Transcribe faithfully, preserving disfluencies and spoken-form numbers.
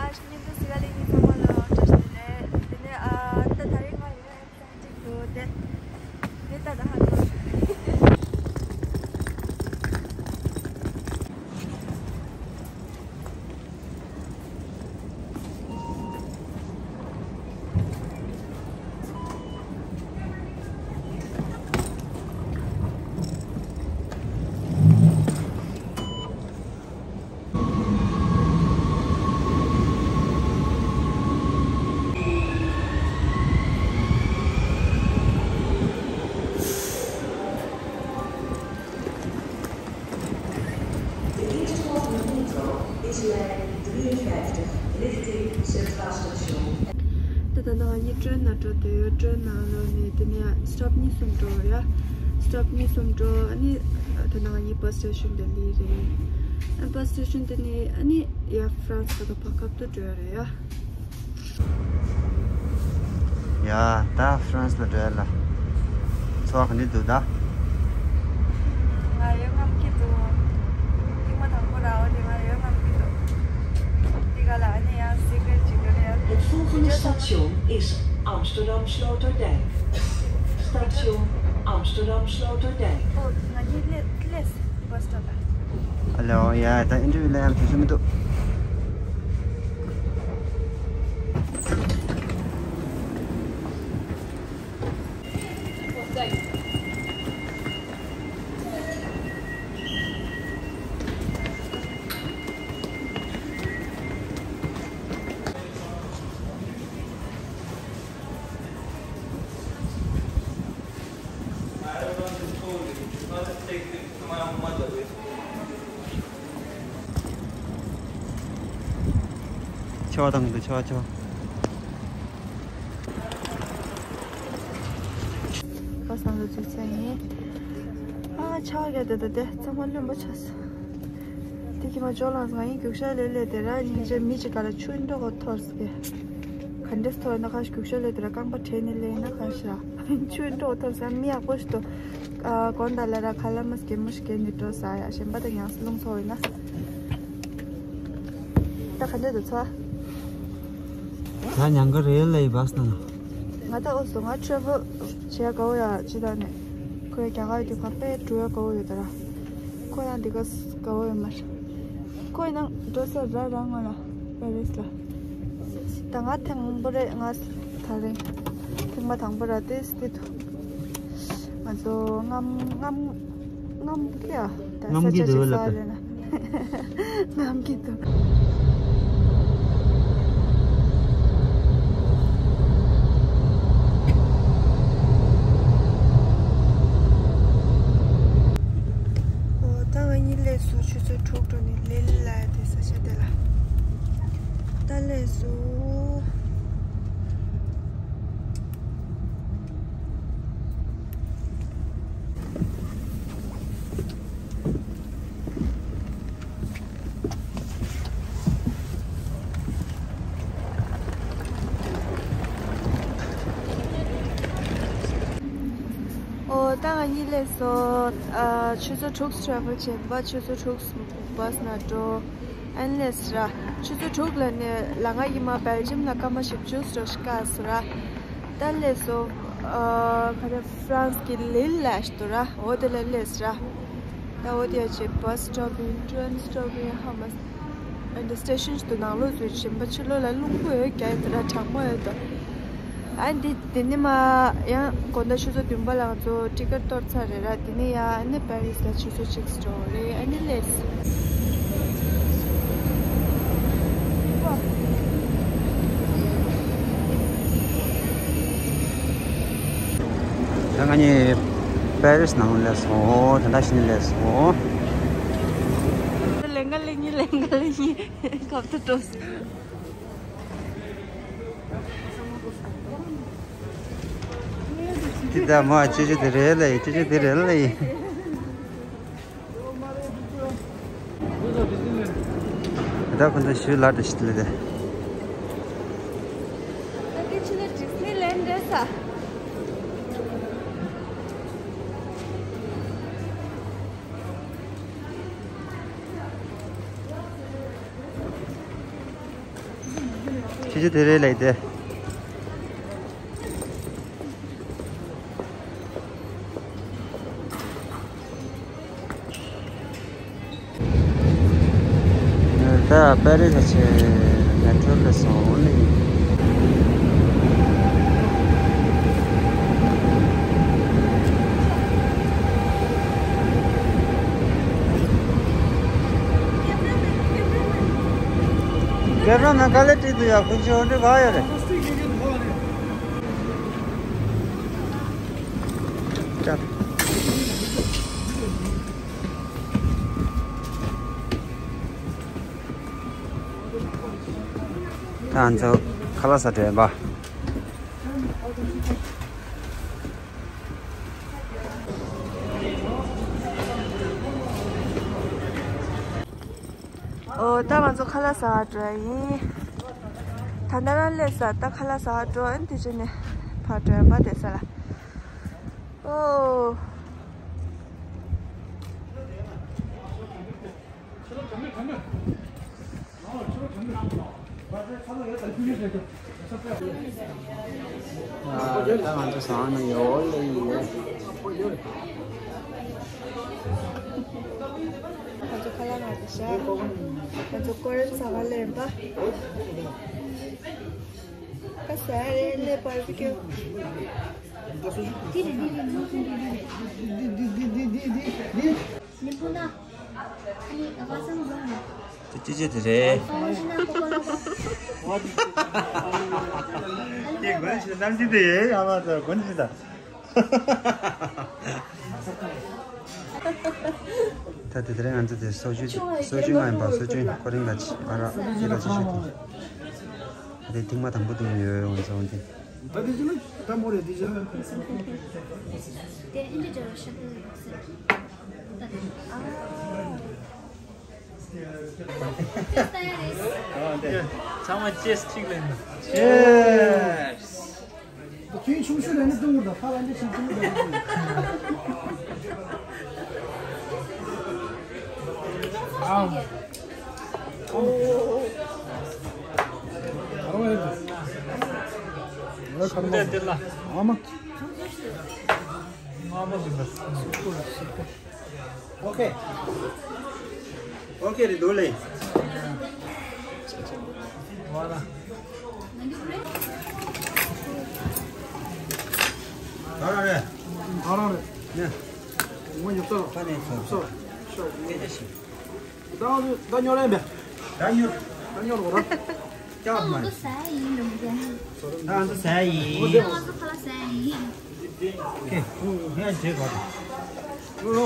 བརྙན་ཐུང་གཟིགས་ག་ལེགས་ཉིན་ཚང་མ་ལ་བཀྲ་ཤིས་བདེ་ལེགས། དེ་ནས་ཨ་ད་ད་རེས་ང་ཡོད་ཡ་ཚང་གཅིག་ཏུ་དེ་དེ་ད་ད་ཧ་གོ། De Eindhoven Metro is lijn drieënvijftig richting Centraal Station. ད་ལྟ་ང་གཉིས་ཊེན་ནང་འགྲོ་འདོད་ཡོད། ཊེན་ནང་ལོགས་ནས་དེ་ནས་སི་ཊོབ་གཉིས་གསུམ་འགྲོ་ཡ། སི་ཊོབ་གཉིས་གསུམ་འགྲོ། ཨ་ནི་ད་ནང་ང་གཉིས་བྷ་སི་སི་ཊེ་ཤན་དེ་ལི་རེད། ཨ་བྷ་སི་སི་ཊེ་ཤན་དེ་ནས་ཨ་ནི་ཡ་ཧྥ་རན་སི་ད་ད་བར་སྐབས་དུ་འགྲོ་ཡ་རེད་ཡ། ཡ། ད་ཧྥ་རན་སི་ལ་འགྲོ་ཡ་ལ། ཚོར་བ་ག་འདྲ་འདུག་ད། ང་ཡོད་ངམ་གི་འདུག་ཐེངས་མ་དང་པོ་ར་བ་དེ་ང་ཡོད་ངམ་གི་འདུག་དེ་ག་ལ་ཨ་ནི་ཡང་སི་ཀྲེཊ་ཅིག་ཡོད་ན་ཡང་། Het volgende station is Amsterdam Sloterdijk. Station Amsterdam Sloterdijk. ཨོ་ང་གཉིས་སླེབས་སླེབས་བྷ་སི་སི་ཊོབ་ལ། ཧེ་ལོ། ཡ། ད་ཨིན་ཊར་བིའུ་ལ་ཡང་དུས་ཚོད་མི་འདུག་ཆོ་དང་གི་ཆོ་ཆོ། ཁ་སང་ལ་ཚུགས་ཚེ་ཡིན། ཨ་ཆ་རྒྱ་དེ་དེ་དེ་ཚང་མ་རློན་པ་ཆགས་སོང་། དེ་གི་མ་ཅོ་ལངས་ང་ཡིན་རྒྱུག་ཤར་ལས་ལས་དེ་ར་སྙིང་རྗེ་མི་ཅིག་ག་ལ་ཆུ་འགྲོ་གོ་ཐོར་སི་གེ། ག་འདྲས་ཐོར་ན་ཁ་ཤས་རྒྱུག་ཤར་ལས་དེ་ར་རྐང་པ་བྲེད་ནས་ལས་ན་ཁ་ཤས་ར་ཆུ་འགྲོ་གོ་ཐོར་སི་མི་ཡག་པོ་ཞིག་ཏུ། ཨ་གོན་ད་ལ་ར་ཁ་ལ་མ་སྐྱེ་མོ་ཞིག་གེ་ནི་འགྲོ་ས་ཡ་གཞན་པ་དང་ཡང་སི་ལུང་ཚོ་ཡིན་ན། ད་ག་འདྲས་དུ་ཚོ། ད་ཉང་ག་རེད་ལ་ཡི་བས་ན། ང་ད་འོ་སོ་ང་ཊེ་རེ་ཝལ་བྱེད་ཡ་དགའ་བོ་ཡ་ཅི་ད་ནས། ཁོའི་རྒྱ་གར་དུས་ཁ་དཔེ་འགྲོ་ཡ་དགའ་བོ་ཡོད་ད་ར། ཁོ་ཡང་འདི་ག་དགའ་བོ་ཡོད་མ་རེད། ཁོ་ཡིན་ན་འགྲོ་ས་ར་ར་ང་ལ་པེ་རི་སི་ལ། ད་ང་ཐེངས་པོ་རེད་ང་ད་རེད། ཐེངས་མ་དང་པོ་ར་ཏེ་སི་ཏེ་དུ། ང་ཚོ་རྔམ་རྔམ་རྔམ་གི་ཡ། ད་རྔམ་གི་ས་ཆ་འདུག་ཅིག་ལབ་ས་པས། རེད་ན། རྔམ་གི་འདུག་ཨོ་ད་ང་གཉིས་སླེབས་སོང་། ཆུ་ཚོད་དྲུག་འགྲོ་ནས་ལིལ་ལ་ཡ་དེ་ས་ཆ་དེ་ལ། ད་སླེབས་སོང་། ཨོ་ད་ང་གཉིས་སླེབས་སོང་། ཨ་ཆུ་ཚོད་དྲུག་ཊེ་རེ་ཝལ་བྱས་པ། ཆུ་ཚོད་དྲུག་བྷ་སི་ནང་འགྲོ། ཨན་ལེས་ར། ཆུ་ཚོད་དྲུག་ལ་ནས་ལ་ང་ཡི་མ་སྦེལ་ཇམ་ལ་སྐར་མ་བཞི་བཅུ་ཙམ་ཞིག་བཀག་སོང་ར། ད་སླེབས་སོང་། ཨ་ག་རེ་ཧྥ་རན་སི་གི་ལིལ་ལ་ཞིག་འདུག་ར། འོ་དེ་ལ་སླེབས་སོང་ར། ད་འོ་དེ་ཡ་ཆེ་བྷ་སི་སི་ཊོབ་ཡིན། ཊེ་རེན་སི་ཊོབ་ཡིན། ཧ་མ་སི་ཨན་ཌར་སི་ཊེ་ཤན་ཞིག་འདུག་ནང་ལོགས་ཚུད་ཕྱིན་པ་ཕྱི་ལོགས་ལ་རླུང་བུ་ཡོད་རྒྱ་ཡོད་དེ་ར་གྲང་མོ་ཡོད་དོ། ཨ་འདི་དེ་ནི་མ་ཡང་དགོང་དག་ཆུ་ཚོད་བདུན་པ་ལ་ང་ཚོ་ཊི་ཀེཊ་གཏོར་ཚར་རེད་ར། དེ་ནི་ཡང་ཨ་ནི་པེ་རི་སི་ལ་ཆུ་ཚོད་གཅིག་འགྲོ་རེད། ཨ་ནི་སླེབས། ད་ང་གཉིས་པེ་རི་སི་ནང་སླེབས་སོང་། ད་ལྟ་ཕྱི་ནས་སླེབས་སོང་། ལེང་ག་ལེང་གཉིས་ལེང་ག་ལེང་གཉིས་ཁབ་ཏུ་འགྲོ་སོང་། འདི་ད་མ་ཅི་ཅི་དེ་རེད་ལ་ཡི། ཅི་ཅི་དེ་རེད་ལ་ཡི། ད་ཁོ་ཚོ་ཞུ་ལ་དེ་ཞིག་ལ་དེ། ད་གི་ཆི་ལ་ཌི་སི་ནི་ལེན་ཌི་རེད་ས། ཅི་དེ་རེད་ལས་དེ། ད་པེ་རི་ཁ་ཆེ་མེ་ཊོ་ལ་སོང་ནི། རྒྱ་ར་ན་ག་ལེ་ཏི་དུ་ཡ་ཁུ་ཆོ་འདི་ག་ཡོད་རེད། ད་ང་ཚོ་ཁ་ལག་ཟ་འགྲོ་ཡིན་པ། ཨོ། ད་ང་ཚོ་ཁ་ལག་ཟ་བར་འགྲོ་ཡ་ཡིན། ད་ལྟ་རང་སླེབས་ས། ད་ཁ་ལག་ཟ་བར་འགྲོ་ཨ་ནི་དེ་བྱས་ནས་ཕར་འགྲོ་ཡ་མ་བསྡད་ས་ལ། ཨོ། ད་ང་ཚོ་ཟ་ནས་ཡོང་ལེ་ཡིན། ང་ཚོ་ཁ་ལག་ང་ཚོ་ཤ། ང་ཚོ་ཀོ་རེན་ཟ་བ་ལེན་པ། ཁ་ཟ་རེ་ལེ་བར་བི་ཀྱུ། དེ་ཅི་ཅི་དེ་རེད། དེ་གོན་ཆེ་གནམ་གྱི་དེ་ཡེ་ཡ་མ་ད་གོན་ཆེ་ད། ད་དེ་དེ་རིང་ང་ཚོ་དེ་སོ་བཅུ་སོ་བཅུ་ང་ཡིན་པ། སོ་བཅུ་ཁོ་རིང་ལ་ཅི་ཨ་ར་ཅི་ལ་ཅི་ཞུ་དེ། དེ་ཐེངས་མ་དང་པོ་དེ་ཡོད་ཡོད་ང་ཚོ་འོང་དེ། ད་དེ་ཅི་ལ་ད་མོ་རེད་དེ་ཅི་ལ། དེ་ཨིན་ཇི་ཇོ་ཤ་ཏུ་ཡོད་སེ། ཚང་མ་ཅེས་གཅིག་ལེན་ན། ཅེས། ཁྱོད་ཆུང་ཤོས་ལ་ནི་ཏུང་གུར་དང་ཁ་ལ་འདི་ཞིག་ཏུང་གུར་དང་། ཨང་། ཨ་མ། ཨ་མ། ཨ་མ། ཨོ་ཁེ། ཨོ་ཁེ་རེད་འདུག་ལེ། ཨ་ར་རེད། ཨ་ར་རེད། ནས། ངོ་ཡོད་ཚོད། ཁ་ནས་ཚོད། ཚོད། ཤོག་ངེས་ཅན་ཞིག་ད་ད་ཉོ་རེད་པས། ད་ཉོ། ད་ཉོ་རོགས་ར། ཀྱག་མ། ད་ང་ཚོ་ཟ་ཡིན། ཨོ་དེ། ཁེ། ངས་བྱེད་དགོས། ལོ་ལོ།